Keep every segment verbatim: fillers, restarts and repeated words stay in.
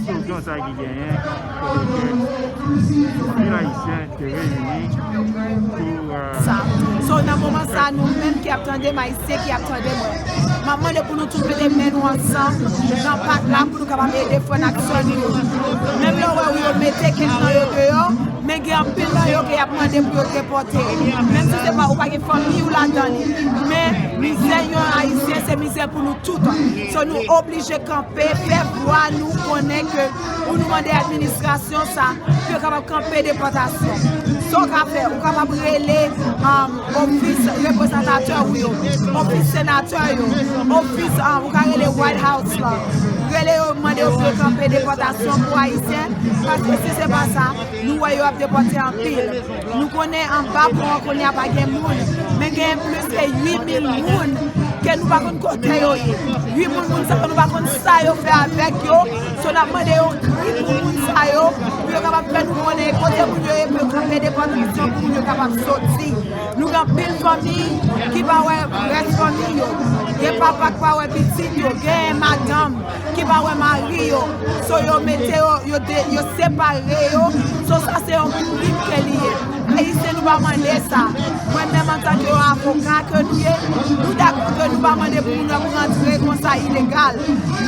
slogan sa ki genyen, kote ke anpil Ayisyen te reyini pou, euh, sa. So, nan moman sa, nou menm ki ap tande m, Ayisyen ki ap tande mwen, m ap mande pou nou tout mete men nou ansanm nan pat la pou nou kapab ede frè n ak sè nou yo. Menm lè w wè yo mete kèk nan yo deyò, men gen anpil nan yo ke y ap mande pou yo depòte. Menm si se pa, ou pa gen fanmi w ladan li. Men mizè yon Ayisyen, se mizè pou nou tout. So, nou oblije kanpe, fè vwa nou konnen ke pou nou mande administrasyon sa, pou yo kapab kanpe depòtasyon. Sa w ka fè, ou kapab rele, um, ofis reprezantatè ou yo, ofis senatè yo, ofis, um, ou ka rele White House la. Rele yo, mande yo pou yo kanpe depòtasyon pou Ayisyen, paske si se pa sa, nou wè yo ap depòte anpil. Nou konnen anba pon an kounye a pa gen moun, men gen plis ke uit mil moun ke nou pa konn kote yo ye. Uit mil moun sa yo, nou pa konn sa yo fè avèk yo. So, n ap mande yo kri pou moun sa yo, pou yo kapab fè nou konnen kote moun yo ye, pou yo kanpe depòtasyon, pou moun yo kapab soti. Nou gen anpil fanmi ki pa wè rès fanmi yo. Gen papa ki pa wè pitit yo, gen madanm ki pa wè mari yo. So, yo mete yo, yo, de, yo separe yo. So, sa se yon krim ke li ye. Ayisyen, nou pa mande sa. Mwen menm, antanke yon avoka ke nou ye, nou dakò ke nou pa mande pou moun ap rantre konsa ilegal.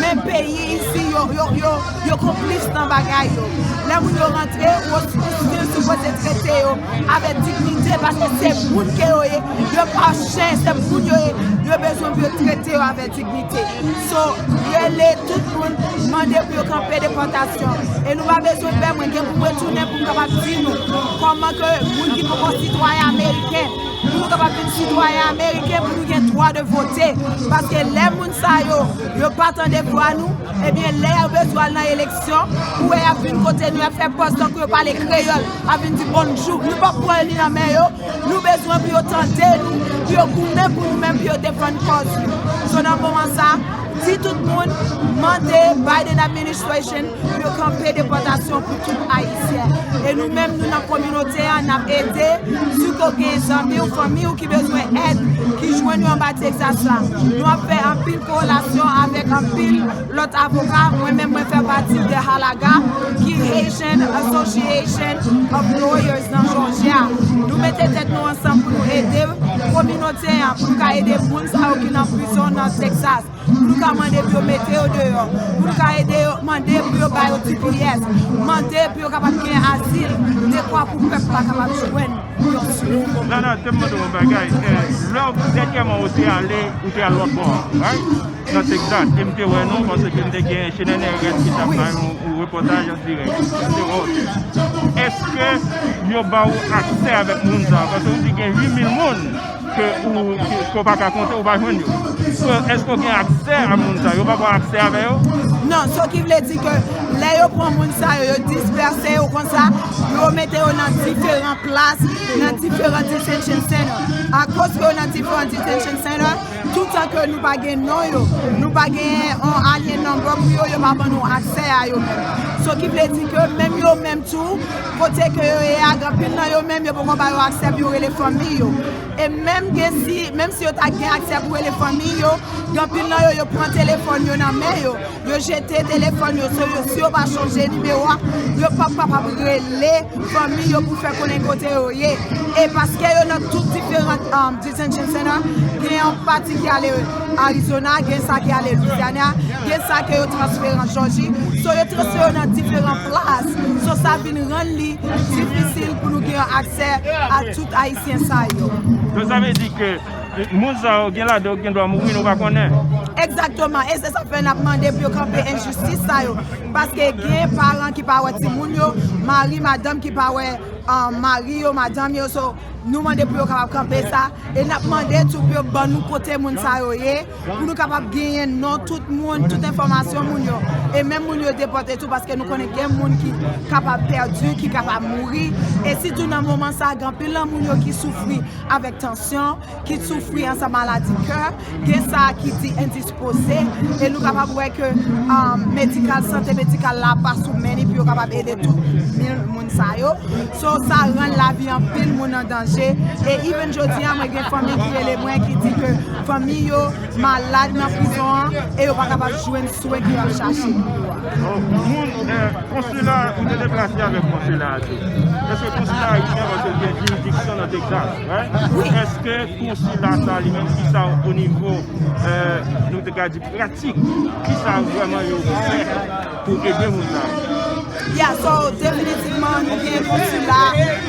Men peyi isi, yo, yo, yo, yo konplis nan bagay yo. Lè moun yo rantre, ou, ou, ou sipoze trete yo avèk dignite, paske se moun ke yo ye. Yo pa chen, se moun yo ye. Yo bezwen pou yo trete yo avèk dignite. So, rele tout moun, mande pou yo kanpe depòtasyon. E nou pa bezwen pè, mwen gen pou mwen tounen pou m kapab di nou kòman ke moun ki poko sitwayen ameriken, pou nou kapab vin sitwayen ameriken, pou nou gen dwa de vote. Paske lè moun sa yo, yo pa tande vwa nou, ebyen, lè yo bezwen al nan eleksyon, ou wè y ap vin kote nou, y ap fè pòz tankou yo pale kreyòl, ap vin di bonnjou. Nou p ap pran li nan men yo, nou bezwen pou yo tande nou, pou yo goumen pou nou menm, pou yo defann kòz nou. So, nan moman sa, di tout moun, mande Biden administration pou yo kanpe depòtasyon pou tout Ayisyen. E nou menm, nou nan kominote a, n ap ede. Si w gen zanmi w, fanmi w ki bezwen èd, ki jwenn yo anba Texas la, nou ap fè anpil korelasyon avèk anpil lòt avoka. Mwen menm, mwen fè pati de HALAGA, ki Haitian Association of Lawyers nan Georgia. Nou mete tèt nou ansanm pou nou ede kominote an, pou nou ka ede moun sa yo ki nan prizon nan Texas. Pou nou ka mande pou yo mete yo deyò, pou nou ka ede yo, mande pou yo ba yo T P S, mande pou yo kapab gen azil dekwa pou pèp la kapab jwenn yon souf. Nana, te m mande w yon bagay. Eh, lè w, dènyèman, ou te ale, ou te al lòt bò a, right? Nan Texas. E m te wè nou, paske m te gen Chenene Rèd ki t ap bay yon, yon repòtaj an dirèk. M te wè w. Èske yo ba w aksè avèk moun sa yo? Paske ou di gen uit mil moun ke ou, ke, ke w pa ka konte, ou pa jwenn yo. So, èske w gen aksè a moun sa yo? Yo pa ba w aksè avè yo? Non, so ki vle di ke lè yo pran moun sa yo, yo dispèse yo konsa, yo mete yo nan diferan plas, nan diferan detention center. Akoz ke yo nan diferan detention center, toutan ke nou pa gen non yo, nou pa gen yon alien number pou yo, yo pa ban nou aksè a yo menm. So ki vle di ke menm yo menm tou, kote ke yo ye a, gen anpil nan yo menm, yo poko ba yo aksè pou yo rele fanmi yo. E menm gen si, menm si yo ta gen aksè pou rele fanmi yo, gen anpil nan yo, yo pran telefòn yo nan men yo, yo jete telefòn yo, so yo, si yo pa chonje nimewo a, yo p ap kapab rele fanmi yo pou fè konnen kote yo ye. E paske yo nan tout diferan, um, detention center, gen yon pati ki ale Arizona, gen sa ki ale Louisiana, gen sa ke yo transfere an Jòji. So, yo transfere yo nan diferan plas. So, sa vin rann li difisil pou nou gen aksè a tout Ayisyen sa yo. Donk, sa vle di ke moun sa yo gen ladan yo gen dwa mouri, nou pa konnen. Egzakteman. E se sa fè n ap mande pou yo kanpe enjistis sa yo. Paske gen paran ki pa wè timoun yo, mari, madanm ki pa wè, ah, mari yo, madanm yo. So, nou mande pou yo kapab kanpe sa. E n ap mande tou pou yo ban nou kote moun sa yo ye, pou nou kapab genyen non tout moun, tout enfòmasyon moun yo. E menm moun yo depòte tou, paske nou konnen gen moun ki kapab pèdi, ki kapab mouri. E sitou nan moman sa, gen anpil nan moun yo ki soufri avèk tansyon, ki soufri ansanm maladi kè, gen sa ki di endispoze, e nou kapab wè ke, um, medikal, sante medikal la pa sou men li pou yo kapab ede tout moun sa yo. So, sa rann lavi anpil moun an danje. mache. E even jodi a, mwen gen fanmi ki rele mwen, ki di ke fanmi yo malad nan prizon an e yo pa kapab jwenn swen ke y ap chache pou yo a. Bon, moun, eh, konsila, ou te deplase avèk konsila a tou. Èske konsila ayisyen, paske l gen jiridiksyon nan Texas, right? Wi. Èske konsila sa li menm, ki sa o nivo, eh, nou te ka di pratik, ki sa vrèman yo fè pou ede moun sa yo? Yeah, so, definitivman, nou gen konsila,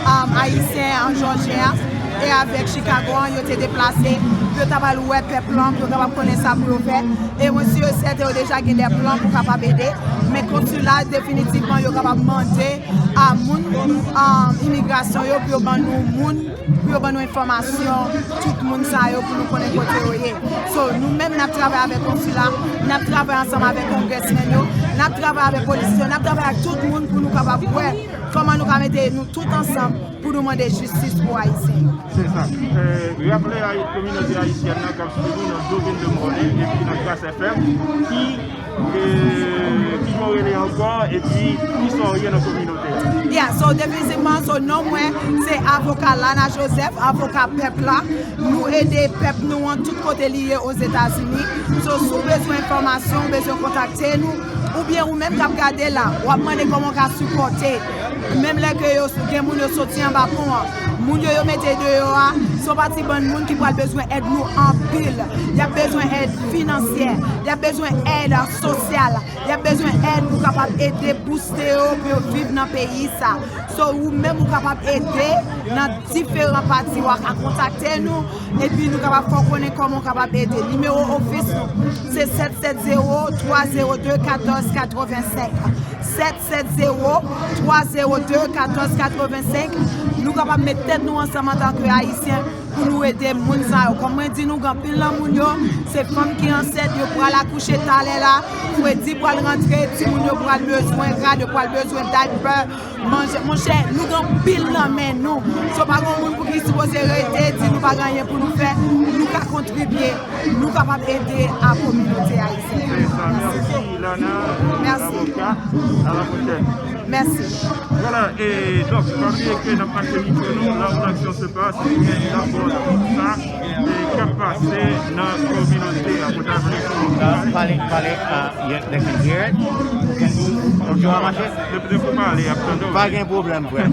um, ayisyen an Jòji a, e avèk Chicago an, yo te deplase pou yo ta pral wè pèp lan, pou yo kapab konnen sa pou yo fè. E mwen si e sèten, yo deja gen de plan pou kapab ede. Men konsila, definitivman, yo kapab mande a moun, um, imigrasyon yo pou yo ban nou moun, pou yo ban nou enfòmasyon, tout moun sa yo pou nou konnen kote yo ye. So, nou menm n ap travay avèk konsila, n ap travay ansanm avèk congressmen yo, n ap travay avèk polis yo, n ap travay ak tout moun pou nou kapab wè kòman nou ka mete nou tout ansanm pou nou mande jistis pou Ayisyen yo. Se sa. Eh, raple a kominote ayisyèn nan k ap swiv nou nan Joven de Mornay epi nan Gras F M, ki, eh, ki jan w rele ankò, epi ki sa w ye nan kominote a? Yeah, so definitivman, so non mwen, se avoka Lana Joseph, avoka pèp la. Nou ede pèp nou an tout kote li ye Ozetazini. So, si w bezwen enfòmasyon, w bezwen kontakte nou, oubyen ou menm k ap gade la, w ap mande kòman w ka sipòte. Menm lè ke yo, gen moun yo soti anba pon an, moun yo, yo mete deyò a, se yon pati bann moun ki pral bezwen èd nou anpil. Y ap bezwen èd finansyè, y ap bezwen èd sosyal, y ap bezwen èd pou kapab ede bouste yo pou yo viv nan peyi sa. So, ou menm ou kapab ede nan diferan pati, w a ka kontakte nou, epi nou kapab fè w konnen kòman w kapab ede. Nimewo ofis nou, se sèt sèt zewo, twa zewo de, katòz katrevensenk. Sèt sèt zewo, twa zewo de, katòz katrevensenk. Nou kapab met tèt nou ansanm antanke Ayisyen pou nou ede moun sa yo. Kòm mwen di nou, gen anpil nan moun yo, se fanm ki ansent, yo pral akouche talè la, fredi pral rantre, timoun yo pral bezwen rad, yo pral bezwen daypè, manje. Monchè, nou gen anpil nan men nou. So, pa gen moun pou ki sipoze rete, di nou pa gen anyen pou nou fè, nou ka kontribye, nou kapab ede a kominote ayisyèn. Se sa, mèsi, Lana, avoka. À la prochaine. Mèsi. Voilà, e donk, pa bliye ke n ap mache mikwo nou, là où l'action se passe, men dabò sa, e k ap pase nan kominote a, pou ta vle pale, pale, ah, yeah, they can hear it. Ou gen, ou gen dwa mache? Depi, depi w pale, y ap tande w. Pa gen pwoblèm, frè.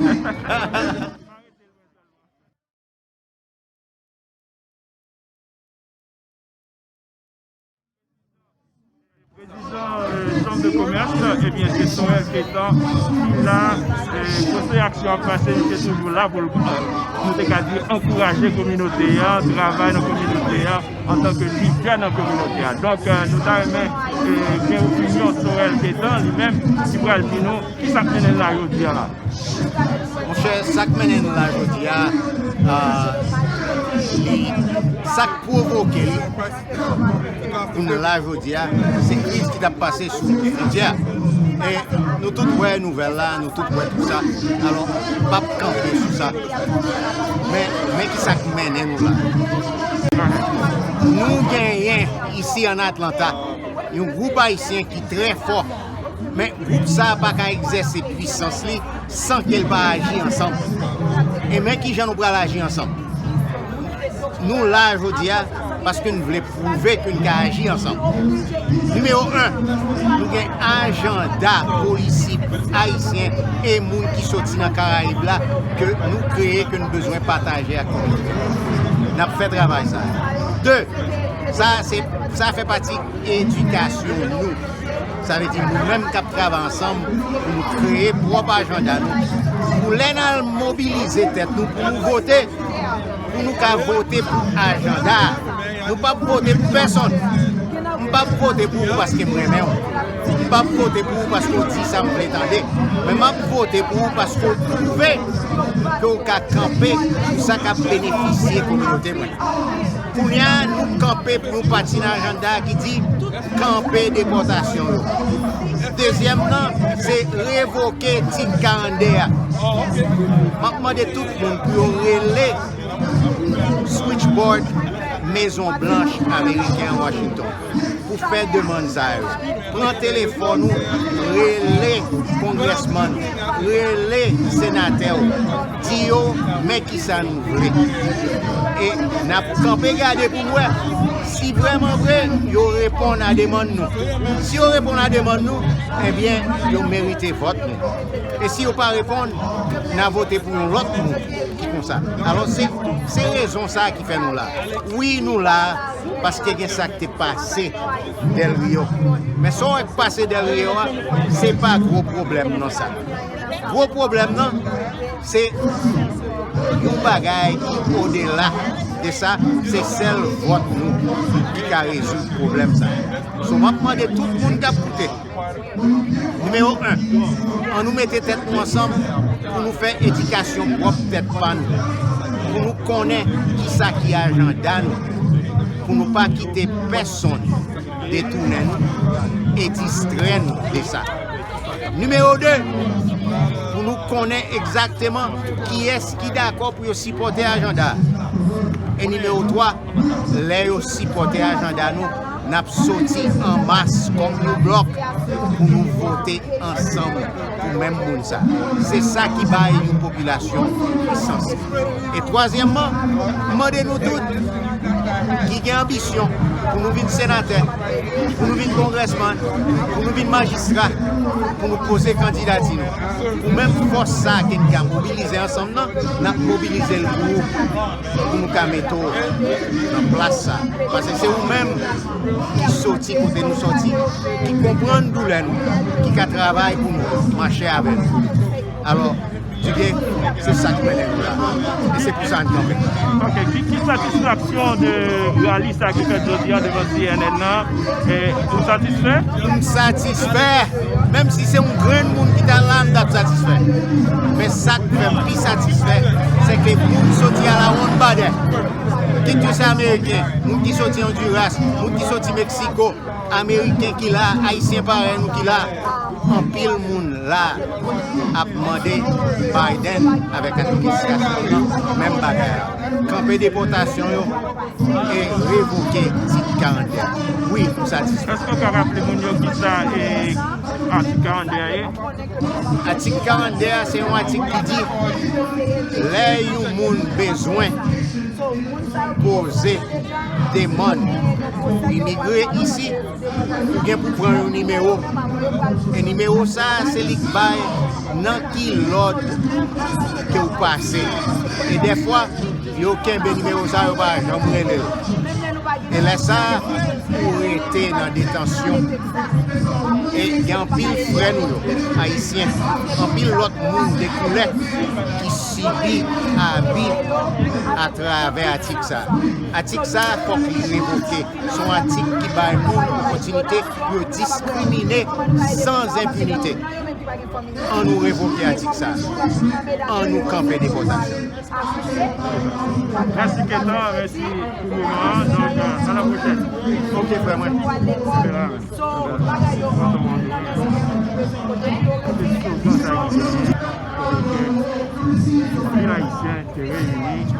Prezidan, eh, chanm de komès, ebyen, se Sorel Ketan ki la, eh, kote aksyon ap pase, li te toujou la pou l, nou te ka di, ankouraje kominote a, travay nan kominote a, antanke lidè nan kominote a. Donk, eh, nou ta renmen, eh, gen opinyon Sorel Ketan, li menm, ki pral di nou ki sa k mennen l la jodi a la. Monchè, sa k mennen n la jodi a, ah, li, sa k pwovoke li pou n la jodi a, se kriz ki t ap pase sou fwontyè a. E nou tout wè nouvèl la, nou tout wè tout sa. Alò, m p ap kanpe sou sa. Men, men ki sa k mennen nou la. Nou genyen isi ann Atlanta yon gwoup ayisyen ki trè fò. Men gwoup sa a pa ka egzèse pwisans li san ke l pa aji ansanm. E men kijan nou pral aji ansanm. Nou la jodi a paske n vle pwouve ke n ka aji ansanm. Nimewo en, nou gen ajanda polisi ayisyen e moun ki soti nan Karayib la ke nou kreye, ke n bezwen pataje ak kominote. N ap fè travay sa. De, sa se, sa fè pati edikasyon nou. Sa vle di nou menm k ap travay ansanm pou nou kreye pwòp ajanda nou. Pou lè n al mobilize tèt nou pou nou vote, pou nou ka vote pou ajanda a. Nou p ap vote pou pèsonn. M p ap vote pou ou paske m renmen w. M p ap vote pou ou paske w di sa m vle tande. Men m ap vote pou ou paske w pwouve ke w ka kanpe pou sa k ap benefisye kominote mwen. Kounye a, nou kanpe pou yon pati nan ajanda a ki di kanpe depòtasyon yo. Dezyèm nan, se revoke Tit karannde a. M ap mande tout moun pou yo rele switchboard Mezon Blanch ameriken an Washington pou fè demann sa yo. Pran telefòn ou, rele kongrèsmann ou, rele senatè ou, di yo men kisa nou vle. E n ap kanpe gade pou n wè si vrèman vre yo reponn a demann nou. Si yo reponn a demann nou, ebyen, yo merite vòt nou. E si yo pa reponn, n a vote pou yon lòt moun ki konsa. Alò, se, se rezon sa a ki fè nou la. Wi, nou la, paske gen sa k te pase Del Rio. Men sa w wè k pase Del Rio a, se pa gwo pwoblèm nan sa. Gwo pwoblèm nan, se yon bagay ki odela de sa, se sèl vòt nou ki ka rezoud pwoblèm sa. So, m ap mande tout moun k ap koute, nimewo en, ann nou mete tèt nou ansanm pou nou fè edikasyon pwòp tèt pa nou, pou nou konnen kisa ki ajanda nou, pou nou pa kite pèsonn detounen nou e distrè nou de sa. Nimewo de, pou nou konnen egzakteman kiyès ki dakò pou yo sipòte ajanda a. E nimewo twa, lè yo sipòte ajanda nou, n ap soti an mas kòm yon blòk pou nou vote ansanm pou menm moun sa. Se sa ki bay yon popilasyon pisans. E twazyèmman, m mande nou tout ki gen anbisyon pou nou vin senatè, pou nou vin kongrèsmann, pou nou vin majistra, pou nou poze kandidati nou. Pou menm fòs sa a ke n ka mobilize ansanm nan, n ap mobilize l pou ou, pou nou ka mete w nan plas sa. Paske se ou menm ki soti kote nou soti, ki konprann doulè nou, ki ka travay pou nou, mache avè nou. Alò, Dibyen, se sa k mennen nou la. E se pou sa n kanpe. Ok, ki, ki satisfaksyon de rali sa ki fèt jodi a devan C N N nan? E, ou satisfè? M satisfè. Menm si se yon grenn moun ki t al la, m t ap satisfè. Men sa k fè m pi satisfè, se ke moun soti a la wonn badè. Kit yo se Ameriken, moun ki soti Honduras, moun ki soti Meksiko, Ameriken ki la, Ayisyen parèy nou ki la, anpil moun la ap mande Biden avèk administrasyon nan menm bagay la. Kanpe depòtasyon yo e revoke Tit karannde a. Wi, m satisfè. Èske w ka raple moun yo kisa, e, Atik karannde a ye? Atik karannde a se yon atik ki di, lè yon moun bezwen poze demann pou imigre isi, ou gen pou pran yon nimewo. E nimewo sa a, se li k bay nan ki lòd ke w pase. E dèfwa, yo kenbe nimewo sa a, yo pa janm rele l. E lè sa a, ou rete nan detansyon. E gen anpil frè nou yo, ayisyen, anpil lòt moun de koulè ki sibi abi atravè atik sa. Atik sa, fòk li revoke. Se yon atik ki bay moun opòtinite pou yo diskrimine san enpinite. Ann nou revoke atik sa. Ann nou kanpe depòtasyon. Mèsi Ketan, mèsi pou moman an. Donk, euh, à la prochaine. Ok, frè mwen. Ok, la. Anpil Ayisyen te reyini